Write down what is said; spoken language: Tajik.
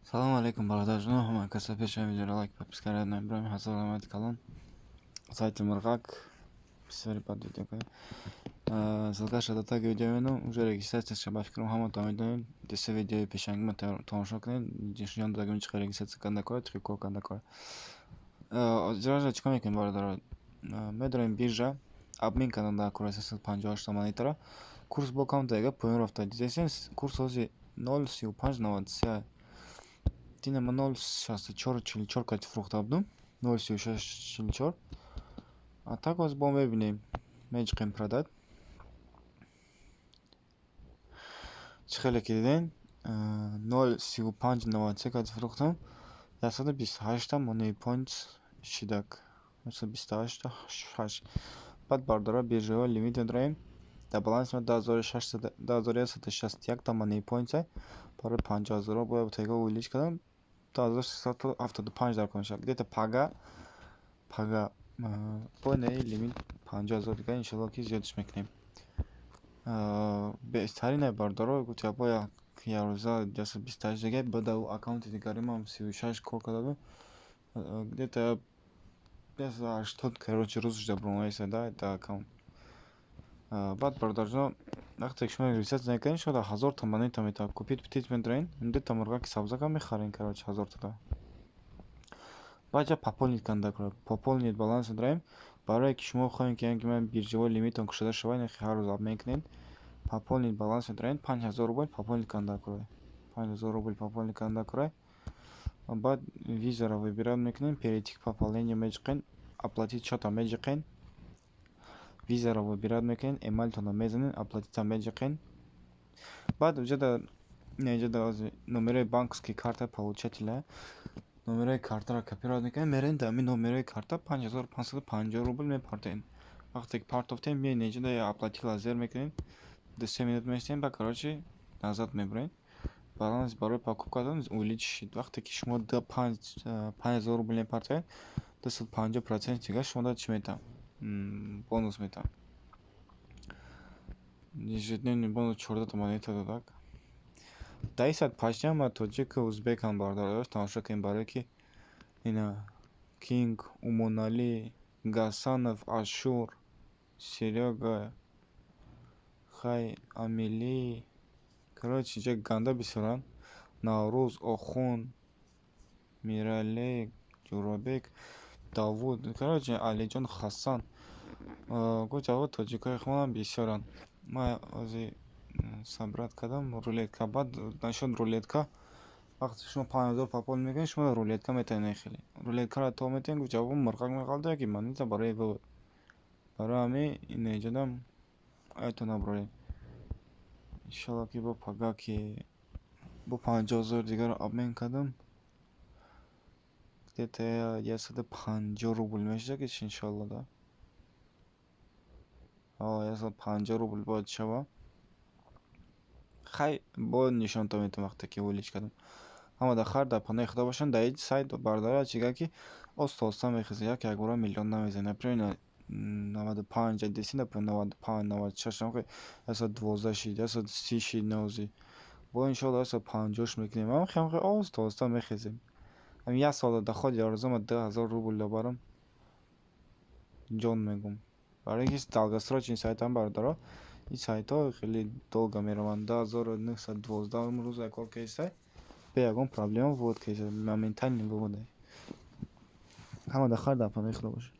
Салому алейкум, бародарҷоно, ҳама каса. Пешаи видеоро лайк, подписка карда намебарам. Ҳазор раҳмати калон. Сайти мурғак бисёри бад видео кардем. Ссылкаша дар таги видео мемонам. Уже регистрацияша, ба фикрам, ҳаматон медонед. Ду-се видеои пешангима тамошо кунед. Нишон додагим, чӣ хел регистрация карда кора, чӣ хел кор карда кора. Ҷаража чӣ кор мекунем, бародаро? Медорем биржа, обмен кардан дар кора 358 монетара. Курс бо камтар поён рафта. Дидесен, курс ҳози 0,3593. Дина ман 0,6444 кати фурӯхта будам. 0,3644. А так ҳозир бо мебинем. Меҷиқем продать. Чӣ хеле ки дидем, 0,3593 кати фурӯхтам. 128 Money Points шидак. 128 8. Баъд, бародаро, биржаҳо лимит медорем. Дар баланси ма 2161 та Money Points. Барои 50 000 бояд тега увеличить кардам. 2375 дар кор мешавад. Где-то пага бо инаи лимит 50 000 дига, иншоалло, ки зиёдш мекунем. Беҳтарине, бародаро, гуфт бо як рӯза 128 дига, баъд дар аккаунти дигаримам 36 кор карда будем. Где-то 180, короче, рӯз шуда баромадаиста дар аккаунт. Баъд, бародарҷоно, вақте ки шумо регистрация мекунед, шумо дар 1000 та монета метавонед купить птиц медоред, дута мурғаки сабзака мехаред, короче, 1000 тада. Баъд ҷа пополнить кардан дар пополнить баланс медорем. Барое ки шумо хоҳед, ки ман биржавои лимитон кушода шавад, ҳар рӯз обмен кунед, пополнить баланс медоред, 5000 рубл пополнить кардан дар кора. 5000 рубл пополнить кардан дар кора. Баъд визаро выбирать мекунем, перейти к пополнению меҷиқед, оплатить счета меҷиқед, визаро выбирать мекунед, эмайлтонро мезанед, оплатить меҷиқед. Баъд уҷада инҷа номерои банковский карта получателя, номерои картаро копировать мекунед, меравед, дар ҳамин номерои карта 5550 рубл мепартоед. Вақте ки партофтем, меоед инҷа, оплатить зер мекунед, 2-3 минут меистем, баъд, короче, назад мебаред. Баланс барои покупкатон увеличить шид. Вақте ки шумо 5000 рубл мепартоед, 250% дига шумо чӣ метавон? Бонус метавон. Ежедневный бонус 14 монета додак. Дар ин сайт почти ҳама тоҷику узбекам, бародаро, тамошо кунед, барое ки ина Кинг, Умоналӣ, Гасанов, Ашур, Серёга, Хай, Амилӣ. Короче, инҷа ганда бисёранд. Наврӯз, Охун, Миралек, Ҷӯробек, Давуд, короче, Алиҷон, Хасан. Гуфт ҷавоб, тоҷикои худам бисёранд. Ман ҳозир собрать кардам рулетка. Баъд насчёт рулетка, вақте шумо 5000 пополнить мекунед, шумо рулетка метавонед хеле. Рулеткаро то метавонед, гуфт ҷавоб, мурғак меғалтад яки монета барои вывод. Барои ҳамин ин инҷодам оятон набароред. Иншоалло, ки бо пага ки бо 50 000 дигаро обмен кардам, где-то 150 рубл мешавад ки, иншоалло, да. 150 рубл бояд шавад. Хай, бо нишонтон метавонам, вақте ки увеличить кардам. Ҳама дар хайр, дар паноҳи Худо бошанд. Дар ин сайт, бародаро, чӣ гап, ки оста оста мехезед, як якбора миллион намезанед. Например, 95 десин, 95, 96, 112 шид, 130 шид навози. Бо иншоалло 150-ш мекунем. Ҳам хеле оста оста мехезем. Ҳамин як сола доходи ярӯзама 2000 рубл дабарам. Ҷон мегум. Барои ки долгосрочный сайтам, бародаро, ин сайтҳо хеле долго мераванд. 2912 рӯза кор кардистай, бе ягон проблема вывод кардистай, моментальный вывод. Ҳама дар хайр, дар паноҳи Худо бошед.